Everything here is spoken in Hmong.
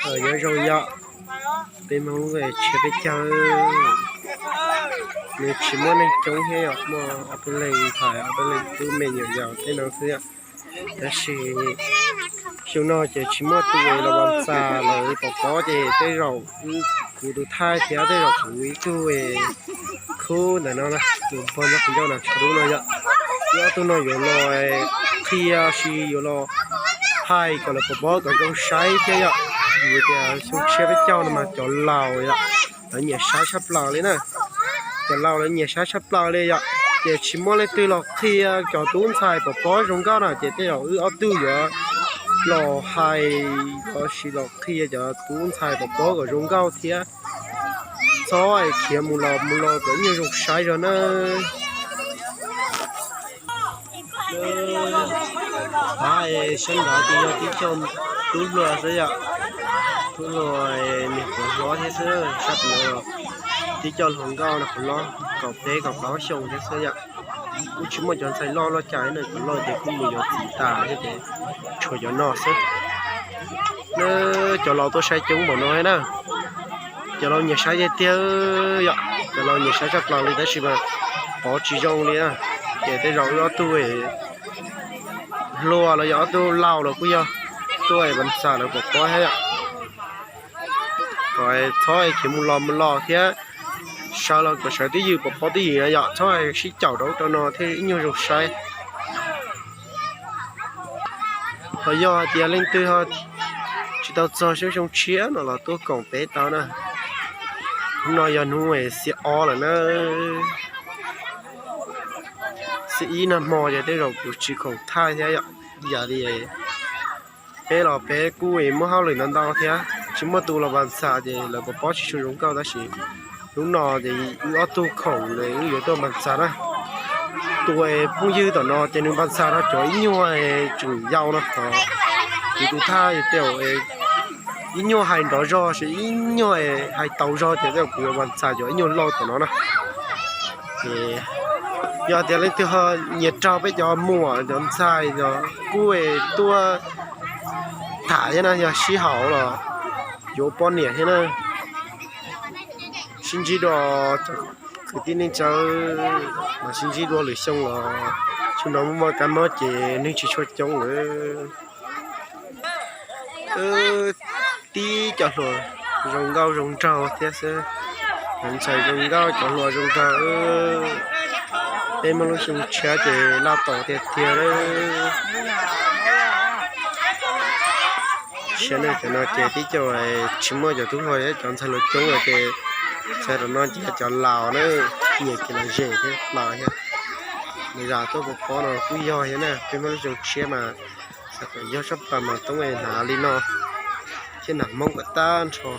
Nyob zoo yom, peb Hmoob tshiab peb caug, nws tsis muaj neeg coob thiab yom, muaj ob peb leeg ntxhais ob peb leeg tub me nyuam yaus tej no xwb yom. Tab sis xyoo no ces tsis muaj tus los vas txas lawv pov pob ces tej zaum kuv tus thaij thiab tej zaum kuv ib tug khub ntawm no, tus npog nyob qhov ncauj no tsho dub no yom. Wb ob tug no yuav los qhia los sis yuav los hais kom lawv pov pob kom zoo saib thiab yom. Vim tias xyoo tshiab peb caug no mas cov laus yom, lawv nyiam saib tshaj plaws li na. Cov laus lawv nyiam saib tshaj plaws li yom, ces tsis muaj leej twg los qhia cov tub ntxhais pov pob zoo nkauj na, ces tej zaum wb ob tug yuav los hais los sis los qhia cov tub ntxhais pov pob kom zoo nkauj thiab. Txhob es khiav mus los mus los kom ib nyuag zoo saib zog na. Sab nrad ces yog tib co tub hluas xwb yom, tub hluas niag qhuav hlob thiab xwb, sab tim no tib co hluas nkauj no qhuav hlob kaum peb kaum plaub xyoo thiab xwb yom. Kuj tsis muaj cov ntxhais loj loj cas na, cov loj ces kuj mus yuav txiv tas thiab ces tshuav cov no xwb. Cov laus tuaj saib coob npaum no thiab na. Cov laus nyiam saib tiag tiag yom, cov laus nyiam saib tshaj plaws li tab sis mas pov tsis zoo li na. Ces tej zaum wb ob tug hluas los yog ob tug laus los kuj yog tuaj vas txas lawv pov pob thiab yom. Kom txhob khiav mus los mus los thiab, sawv los kom sawv twj ywm pov pob twj ywm no yom, txhob sib caum rau ub rau no thiaj ib nyuag zoo saib. Ho yog hais tias leej twg ho tsis tau txog xyoo xyoo tshiab no los tuaj koom peb tau na. Hnub no yog hnub xiab ob lawm na. Xiab ib nag hmo ces tej zaum kuv tsis khoom thaij thiab yom, yam li peb los peb kuj muaj hauj lwm ntau ntau thiab, tsis muaj tus los vas txas ces lawv pov pob tsis tshua zoo nkauj tab sis hnub no ces wb ob tug khoom wb yuav tuaj vas txas na. Tus phooj ywg tom no ces nws vas txas rau cov ib nyuag tseem yau no, kuv tus thaj tej zaum ib nyuag hais nrov zog sis ib nyuag hais tau zog ces tej zaum kuv yuav vas txas cov ib nyuag laus tom no na. Ces yog tias leej twg ho nyiam raug peb cov muam cov ntxhais no kuj tuaj tham thiab na, yog sib haum los yuav poj niam thiab na. Sib ntsib dua cov kwv tij neej tsa, mas sib ntsib dua lwm xyoo los xyoo no muaj kab mob ces neeg tsis tshua coob lawm. Tib cov hluas zoo nkauj zoo nraug thiab xwb. Cov ntxhais zoo nkauj cov hluas zoo nraug. Peb muaj lub xyoo tshiab ces laj tom tiag tiag lawm. Siab na, cov no ces tib co tsis muaj cov tub hluas thiab cov ntxhais hluas coob lawm ces txhais rau no ces cov laus na, nyiam kev lom zem thiab plaws thiab. Zam tuaj pov pob no kuj yog thiab na, peb muaj lub xyoo tshiab mas xav kom yog tshaj plaws mas toob hnav li no thiab, hnav Hmoob kom tag nrho.